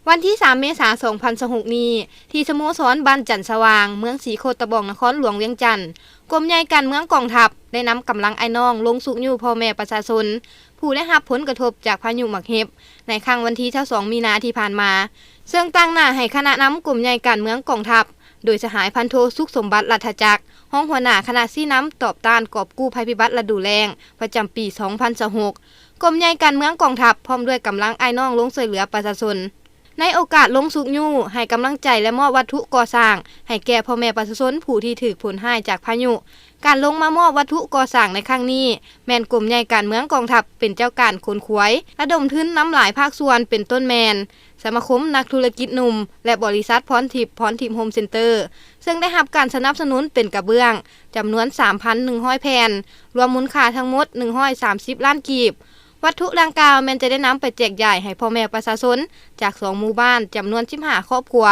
ວັນທີສາມ ເມສາ ສອງພັນຊາວຫົກນີ້ ທີ່ສະໂມສອນບ້ານຈັນສະຫວ່າງ ເມືອງສີໂຄດຕະບອງ ນະຄອນຫຼວງວຽງຈັນ, ກົມໃຫຍ່ການເມືອງກອງທັບ ໄດ້ນຳກຳລັງອ້າຍນ້ອງລົງຊຸກຍູ້ພໍ່ແມ່ປະຊາຊົນ ຜູ້ໄດ້ຮັບຜົນກະທົບຈາກພາຍຸໝາກເຫັບ ໃນຄ່ຳວັນທີຊາວສອງ ມີນາທີ່ຜ່ານມາ, ເຊິ່ງຕາງໜ້າໃຫ້ຄະນະນຳກົມໃຫຍ່ການເມືອງກອງທັບ ໂດຍສະຫາຍພັນໂທ ສຸກສົມບັດ ລັດຖະຈັກ ຮອງຫົວໜ້າຄະນະຊີ້ນຳຕອບຕ້ານກອບກູ້ໄພພິບັດລະດູແລ້ງ ປະຈຳປີສອງພັນຊາວຫົກ, ກົມໃຫຍ່ການເມືອງກອງທັບ ພ້ອມດ້ວຍກຳລັງອ້າຍນ້ອງລົງຊ່ວຍເຫຼືອປະຊາຊົນ. ໃນໂອກາດລົງຊຸກຍູ້ ໃຫ້ກຳລັງໃຈ ແລະ ມອບວັດຖຸກໍ່ສ້າງໃຫ້ແກ່ພໍ່ແມ່ປະຊາຊົນຜູ້ທີ່ຖືກຜົນຮ້າຍຈາກພາຍຸ, ການລົງມາມອບວັດຖຸກໍ່ສ້າງໃນຄັ້ງນີ້ ແມ່ນກົມໃຫຍ່ການເມືອງກອງທັບເປັນເຈົ້າການຂົນຂວາຍ ລະດົມທຶນນຳຫຼາຍພາກສ່ວນ ເປັນຕົ້ນແມ່ນ ສະມາຄົມນັກທຸລະກິດໜຸ່ມ ແລະ ບໍລິສັດພອນທິບ ພອນທິບໂຮມເຊັນເຕີ ເຊິ່ງໄດ້ຮັບການສະໜັບສະໜູນເປັນກະເບື້ອງ ຈຳນວນສາມພັນໜຶ່ງຮ້ອຍແຜ່ນ ລວມມູນຄ່າທັງໝົດໜຶ່ງຮ້ອຍສາມສິບລ້ານກີບ. ວັດຖຸດັ່ງກ່າວແມ່ນຈະໄດ້ນຳໄປແຈກຢາຍໃຫ້ພໍ່ແມ່ປະຊາຊົນຈາກສອງໝູ່ບ້ານ ຈຳນວນສິບຫ້າຄອບຄົວ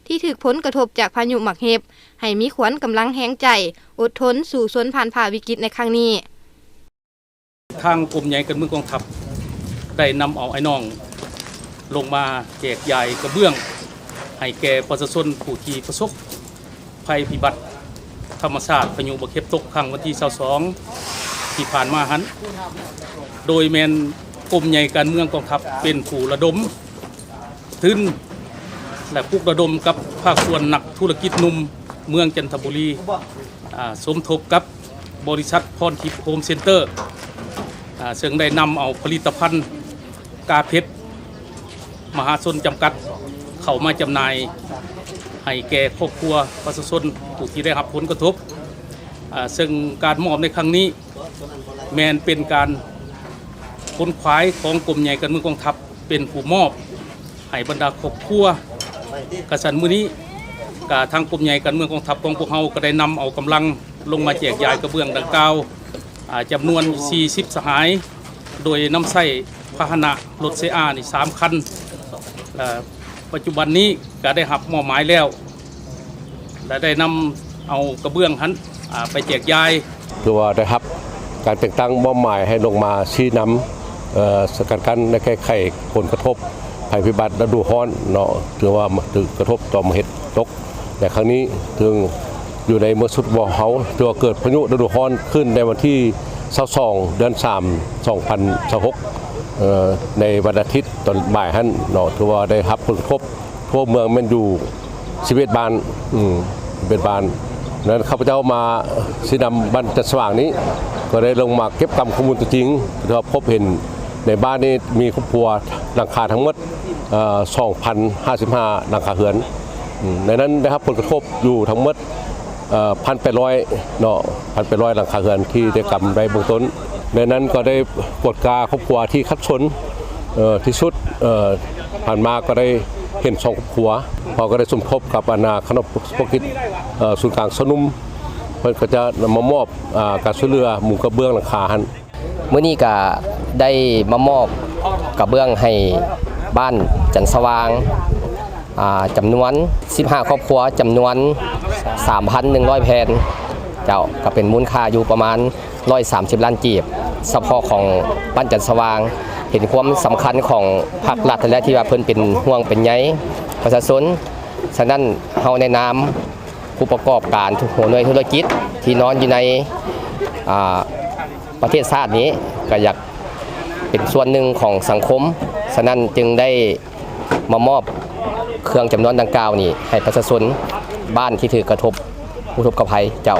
ທີ່ຖືກຜົນກະທົບຈາກພາຍຸໝາກເຫັບ ໃຫ້ມີຂວັນກຳລັງແຮງໃຈ ອົດທົນສູ້ຊົນຜ່ານຜ່າວິກິດໃນຄັ້ງນີ້. ທາງກົມໃຫຍ່ການເມືອງກອງທັບ ໄດ້ນຳເອົາອ້າຍນ້ອງລົງມາແຈກຢາຍກະເບື້ອງ ໃຫ້ແກ່ປະຊາຊົນຜູ້ທີ່ປະສົບໄພພິບັດທຳມະຊາດ ພາຍຸໝາກເຫັບຕົກຄັ້ງວັນທີຊາວສອງ ທີ່ຜ່ານມາຫັ້ນ, ໂດຍແມ່ນກົມໃຫຍ່ການເມືອງກອງທັບເປັນຜູ້ລະດົມ ທຶນ ແລະ ປຸກລະດົມກັບພາກສ່ວນນັກທຸລະກິດໜຸ່ມເມືອງຈັນທະບູລີ, ອາ, ສົມທົບກັບບໍລິສັດພອນທິບໂຮມເຊັນເຕີ, ອາ, ເຊິ່ງໄດ້ນຳເອົາຜະລິດຕະພັນກາເພັດມະຫາຊົນຈຳກັດ ເຂົ້າມາຈຳໜ່າຍໃຫ້ແກ່ຄອບຄົວປະຊາຊົນຜູ້ທີ່ໄດ້ຮັບຜົນກະທົບ, ອາ, ເຊິ່ງການມອບໃນຄັ້ງນີ້ ແມ່ນເປັນການຂົນຂວາຍຂອງກົມໃຫຍ່ການເມືອງກອງທັບ ເປັນຜູ້ມອບໃຫ້ບັນດາຄອບຄົວ. ກະຊັ້ນ ມື້ນີ້ກະທາງກົມໃຫຍ່ການເມືອງກອງທັບຂອງພວກເຮົາ ກະໄດ້ນຳເອົາກຳລັງລົງມາແຈກຢາຍກະເບື້ອງດັ່ງກ່າວ ອາ ຈຳນວນສີ່ສິບສະຫາຍ ໂດຍນຳໃຊ້ພາຫະນະລົດເຊອານີ້ສາມຄັນ ແລະ ປັດຈຸບັນນີ້ກະໄດ້ຮັບມອບໝາຍແລ້ວ ແລະ ໄດ້ນຳເອົາກະເບື້ອງຫັ້ນ ອາ ໄປແຈກຢາຍ. ຖືວ່າໄດ້ຮັບການແຕ່ງຕັ້ງມອບໝາຍໃຫ້ລົງມາຊີ້ນຳ ເອີ ສະກັດກັ້ນ ແລະ ແກ້ໄຂຜົນກະທົບໄພພິບັດລະດູຮ້ອນເນາະ, ຖືວ່າຖືກກະທົບຕໍ່ໝາກເຫັບຕົກໃນຄັ້ງນີ້. ເຊິ່ງຢູ່ໃນເມື່ອສຸດເຮົາ ຖືວ່າເກີດພາຍຸລະດູຮ້ອນຂຶ້ນໃນວັນທີຊາວສອງ ເດືອນສາມ ສອງພັນຊາວຫົກ ເອີ ໃນວັນອາທິດຕອນບ່າຍຫັ້ນເນາະ, ຖືວ່າໄດ້ຮັບຜົນກະທົບ ທົ່ວເມືອງແມ່ນຢູ່ສິບເອັດບ້ານ ອືມ ສິບເອັດບ້ານ. ນັ້ນຂ້າພະເຈົ້າມາຊີ້ນຳບ້ານຈັນສະຫວ່າງນີ້ ກໍໄດ້ລົງມາເກັບກຳຂໍ້ມູນຕົວຈິງ ເພື່ອພົບເຫັນໃນບ້ານນີ້ມີຄອບຄົວຫຼັງຄາທັງໝົດ ເອີ ສອງພັນຫ້າສິບຫ້າຫຼັງຄາເຮືອນ. ອືມ ໃນນັ້ນໄດ້ຮັບຜົນກະທົບຢູ່ທັງໝົດ ເອີ ພັນແປດຮ້ອຍເນາະ ພັນແປດຮ້ອຍຫຼັງຄາເຮືອນທີ່ໄດ້ກຳໄດ້ເບື້ອງຕົ້ນ. ໃນນັ້ນກໍໄດ້ກວດກາຄອບຄົວທີ່ຂັດສົນ ເອີ ທີ່ສຸດ ເອີ ຜ່ານມາກໍໄດ້ເຫັນສອງຄອບຄົວ. ເຮົາກໍໄດ້ສົມທົບກັບອັນນາ ຄະນະສະເພາະກິດ ເອີ ສູນກາງຊາວໜຸ່ມ ເພິ່ນກໍຈະນຳມາມອບ ອາ ການຊ່ວຍເຫຼືອມຸງກະເບື້ອງຫຼັງຄາຫັ້ນ. ມື້ນີ້ກະໄດ້ມາມອບກະເບື້ອງໃຫ້ບ້ານຈັນສະຫວ່າງ ອາ ຈຳນວນສິບຫ້າຄອບຄົວ ຈຳນວນສາມພັນໜຶ່ງຮ້ອຍແຜ່ນ ເຈົ້າ, ກະເປັນມູນຄ່າຢູ່ປະມານຮ້ອຍສາມສິບລ້ານກີບ. ສະເພາະຂອງບ້ານຈັນສະຫວ່າງ ເຫັນຄວາມສຳຄັນຂອງພາກລັດຫັ້ນແຫຼະ ທີ່ວ່າເພິ່ນເປັນຫ່ວງເປັນໃຍປະຊາຊົນ. ສະນັ້ນ ເຮົາໃນນາມຜູ້ປະກອບການທຸກຫົວໜ່ວຍທຸລະກິດທີ່ນອນຢູ່ໃນ ອາ ປະເທດຊາດນີ້ ກະຢາກເປັນສ່ວນໜຶ່ງຂອງສັງຄົມ, ສະນັ້ນຈຶ່ງໄດ້ມາມອບເຄື່ອງຈຳນວນດັ່ງກ່າວນີ້ໃຫ້ປະຊາຊົນບ້ານທີ່ຖືກກະທົບ ອຸທົກກະໄພເຈົ້າ.